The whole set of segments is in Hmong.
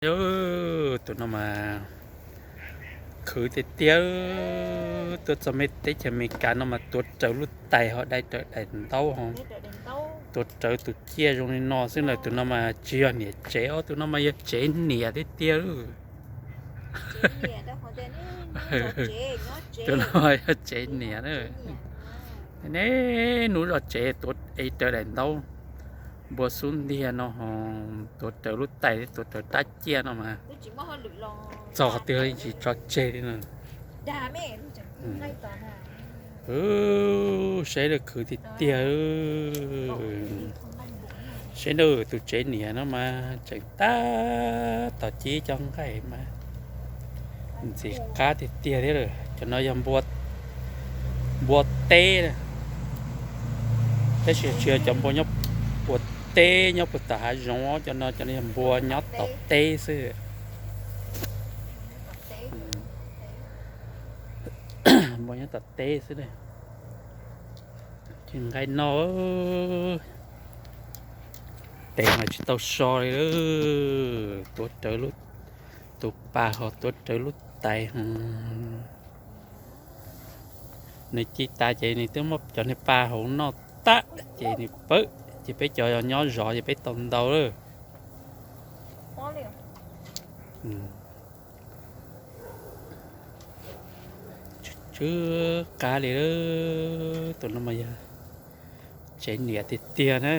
Tus no mas khwv tiag tiag, tuaj txog teb chaws Amelikas no mas tuav rawv lub tais ho dai rawv daim ntaub ho tuav rawv tus ciaj zoo li no xwb na. Tus no mas tsis yog niam tsev os, tus no mas yog tsev niam tiag tiag. Tus no mas yog tsev niam na. Neb hnub zoj tsev tuav rawv daim ntaub, npua xub ntiag no ho tuav rawv lub tais, tuav rawv rab ciaj no mas txog qhov twg tsis tso tseg li no. Saib lawv khwv tiag tiag. Saib na, tus tsev niam no mas tseem tab tom cib cov nqaij mas ntxim qab tiag tiag thiab lawm. Cov no yog npua teb, tab sis tsis yog cov npua nyob puas teb nyob puag tom hav zoov, cov no cov no yog npua nyob tom teb xwb. Npua nyob tom teb xwb. Ces nqaij no tes mas tsis tau so li, tuav rawv lub, tus pas ho tuav rawv lub tais. Nws ci tas ces nws twb muab cov niag pas hauv noj tag ces nws pawv, ces peb cov nyob zov ces peb tau ntau lawm. Tsw qab li lawm. Tus no mas yog tsev niam tiag tiag na.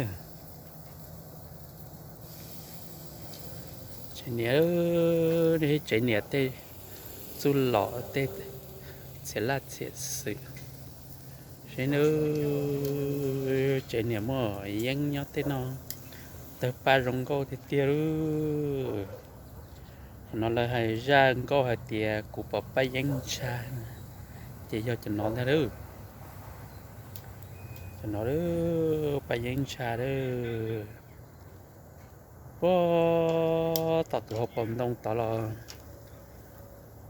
Tsev niam, tsev niam tej txuj lom tej txhia laj txhia xwm. Saib na, tsev niam muaj yeeb nyob tej no, tawg paj zoo nkauj tiag tiag lawm. Qhov no lawv hais zaj nkauj hais tias kuv pom paj yeeb ntsha, ces yog cov no ntag lawm. Cov no paj yeeb ntsha lawm. Puag tom tus hauv paus ntoo tod los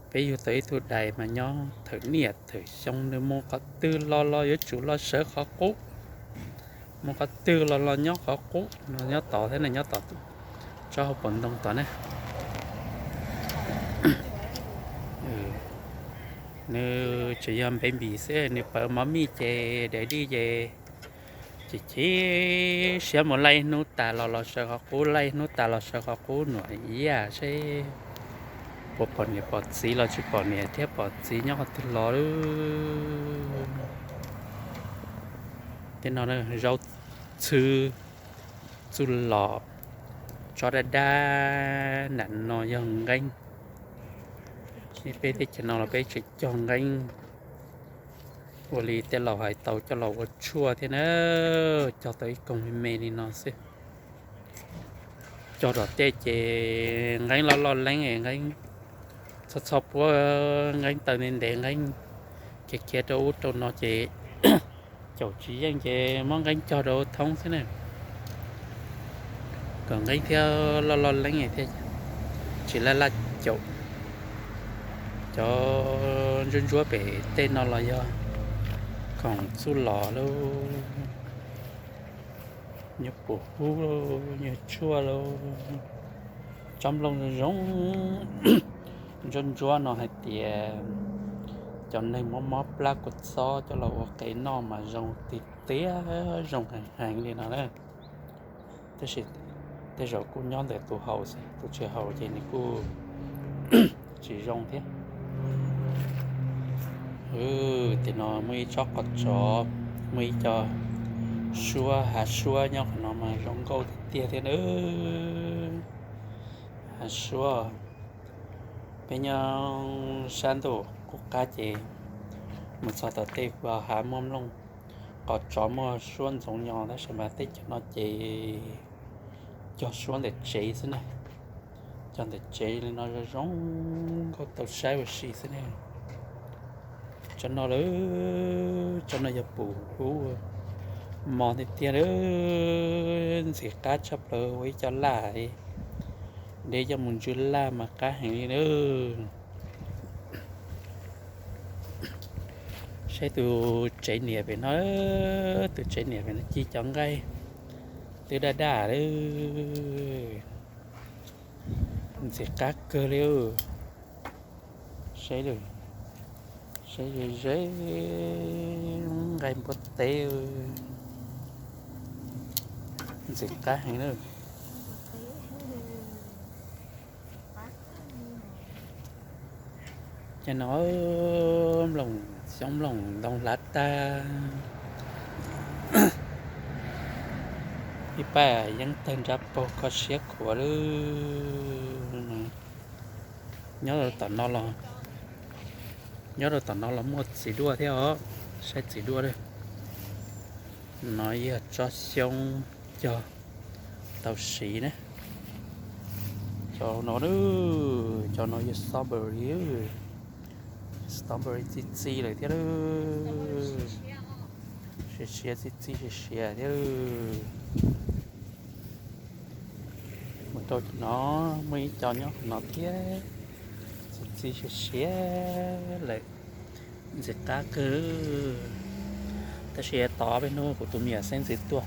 peb yug tau ib tug dais mas nyob thawm niaj thawm xyoo, nws mus qhov twg los los yuav tsum los sawv qhov qub. Mus qhov twg los los nyob qhov qub no, nyob tod thiab ne, nyob tom tsob hauv paus ntoo tod ne. Nws tseem yog baby xwb, nws pawv mov mij ces daddy ces chim chim siab mus laij hnub tas los los sawv qhov qub, laij hnub tas los sawv qhov qub, nuam iab seb puas pom niam pom txiv los tsis pom niam thiab pom txiv nyob qhov twg los lawm. Tej no zaub txhwb, txuj lom, tsob daj daj, nram no yog nqeeb. Peb teb chaws no los peb tseem cog nqeeb ua li tej laus hais tau coj los ua tshuaj thiab na, cog tau ib koog me me li no xwb. Cog tom tej ces nqeeb loj loj leeb, nqeeb txho txho puab, nqeeb taw ntev ntev, nqeeb khiav khiav rau ub rau no ces caum tsis yeej ces muab nqeeb cog rau thoob xwb na. Kom nqeeb thiab loj loj leeb thiab tsis laj laj caum. Cov ntsuab ntsuab pem tej no los yog khoom txuj lom lauj, nyuag pum hub lauj, nyuag tshuaj lauj. Tsob nplooj zoo zoo ntsuab ntsuab no hais tias cov neeg mob mob plab kua txob coj los ua qe noj mas zoo tiag tiag, zoo heev heev li no na. Tab sis tej zaum kuj nyob ntawm tus haus xwb, tus tsis haus ces nws kuj tsis zoo thiab. Tim no muaj ib tsob qos tsov, muaj ib co suab, hav suab nyob qhov no mas zoo nkauj tiag tiag thiab na. Hav suab, peb nyob sab ntuj qub qab ces mus txog tom tej hav muaj nplooj, qos tsov muaj suab ntxoov nyo, tab sis mas teb chaws no ces cog suab ntawm tsev xwb na. Cog ntawm tsev li no zoo zoo nkauj tau saib ua si xwb ne. Tsob no lawm, tsob no yog pum hub mos tiag tiag lawm, ntxim qab tshaj plaws ua ib co laj li. Deb coj mus ntsw laj mas qab heev li na. Saib tus tsev niam pem no, tus tsev niam pem no ci cov nqaij twb daj daj lawm. Ntxim qab kawg li. Saib, saib ze ze, nqaij npua teb, ntxim qab heev na. Ces no mloog xyoob mloog ntoo hlav tag, ib pab yeeb tawg nrab paug kho siab khuav lawm. Nyob rau tom no los, nyob rau tom no los muaj txiv duaj thiab os. Saib txiv duaj lawm. No yog tsob xyoob cog tau siv na. Cov no, cov no yog strawberry, strawberry txi txi lawm thiab. Siav siav txi txi siav siav thiab. Mus rau no muaj ib co nyob qhov no thiab, txi txi siav siav lawm, ntxim qab kawg. Tab sis tos ob peb hnub kuv tus me nyuam xeeb ntxwv tuaj,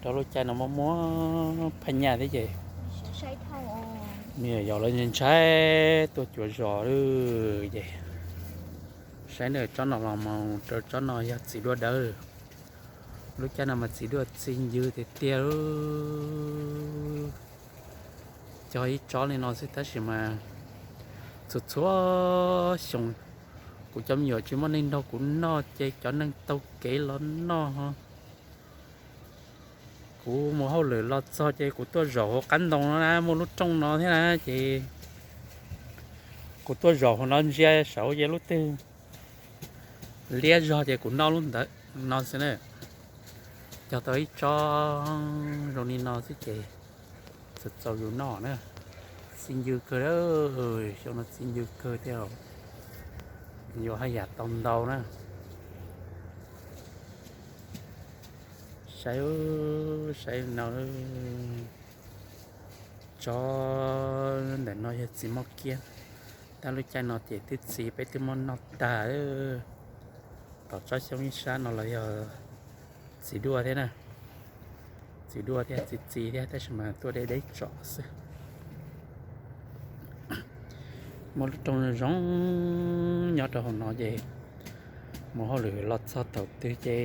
rau lub caij no muaj muaj phaj nyaj thiab ces me nyuam yaus lawv ntshai ntshai tuaj cuav zos lawm ces. Saib na, tsob no los mus rau tsob no yog txiv duaj dawb. Lub caij no mas txiv duaj txi ncw tiag tiag. Cog ib tsob li no xwb tab sis mas txhua txhua xyoo kuv cov me nyuam tsis muaj neeg nrog kuv noj ces cov neeg taug kev los noj. Kuv mus hauj lwm los txog ces kuv tuaj zaum hauv qab ntoo no na, muaj lub rooj no thiab na ces kuv tuaj zaum hauv no ntsia saud ces lub twg liab zog ces kuv noj lub ntawd no xwb na. Cog tau ib tsob zoo li no xwb ces txaus txaus yus noj na. Txi ncw kawg, xyoo no txi ncw kawg thiab, yuav haj yam tau ntau na. Saib, saib no, tsob ntawm no yog txiv moj kiab, tab lub caij no ces twb txi peb twb muab noj tag. Tom tsob xyoob ib sab no los yog txiv duaj thiab na, txiv duaj thiab txi txiv thiab tab sis mas tuaj deb deb tsom xwb. Muaj lub rooj zoo nyob rau hauv no ces mus hauj lwm los txog thaum twg ces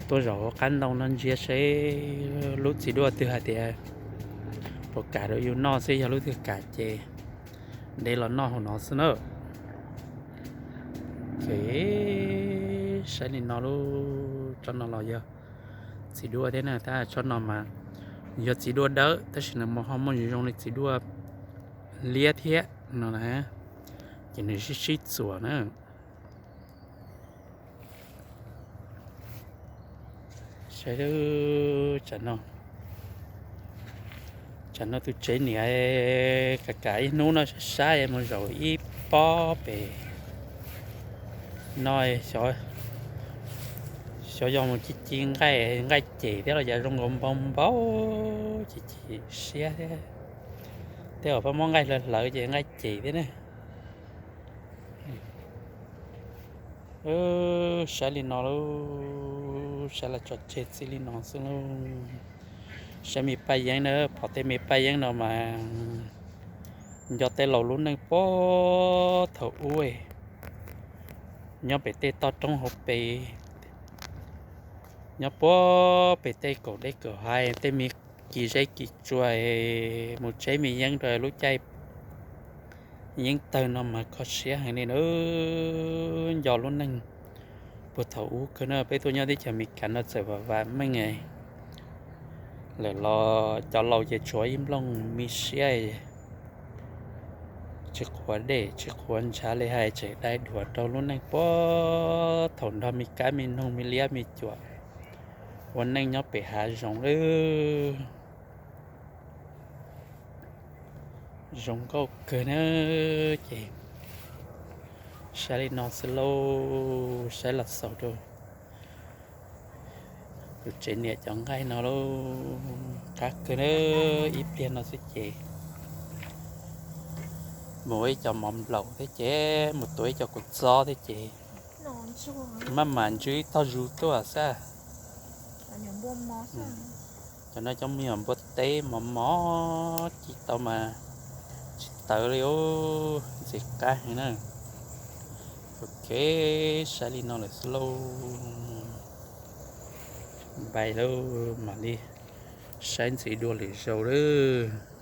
tuaj zaum hauv qab ntoo no ntsia seb lub txiv duaj twg hais tias puas kam rau yus noj xwb, yog lub twg kam ces de los noj hauv no xwb na. Ces saib li no, lub tsob no los yog txiv duaj thiab na, tab tsob no mas yog txiv duaj dawb tab sis nws ho muaj zoo li txiv duaj liab thiab no na, ces nws sib sib txuas na. Saib, tsam no tus tsev niam kam kam ib hnub no sab sab mus zaum ib pob pem no, xyov yog mus ci ci nqaij, nqaij cem thiab los yog zoo nkaus npau npau, ci ci siab thiab. Tej zaum pab muab nqaij hlawv hlawv ces nqaij cem thiab ne. Saib li no lauj, saib los tso tseg txij li no xwb lauj. Saib me paj yeeb na, pom tej me paj yeeb no mas nco tej laus lub neej puag thaum ub, nyob pem tej toj roob hauv pes, nyob puag pem tej kaum dej kaum hais, tej me kis zeb kis tsua, mus tseb me yeeb rau lub caij yeeb tawg no mas kho siab heev li na. Nco lub neej puag thaum ub kawg na, peb tuaj nyob teb chaws Amelikas no txawm vam vam meej lawm los cov laus ces tshuav ib nplooj me siab, tsis qhuav dej tsis qhuav ntshav li hais, tseem dai duav rau lub neej puag thaum nrog me kab me noog me liab me cuam ua neej nyob pem hav zoov lawm. Zoo nkauj kawg na. Ces saib li no xwb lauj, saib los xaus rau tus tsev niam cov nqaij no lauj. Qab kawg na, ib pliag no xwb ces mus ua ib co mov nplaum thiab ces mus tua ib co kua txob thiab ces maj mam ntsw ib tog zus tuaj xwb. Cov no cov me nyuam npua teb mos mos ci tau mas tsis tawv li os, ntxim qab heev na. Ok, saib li no lawm xwb lauj. Bye lauj, mam li saib ntxiv dua lwm zaus lauj.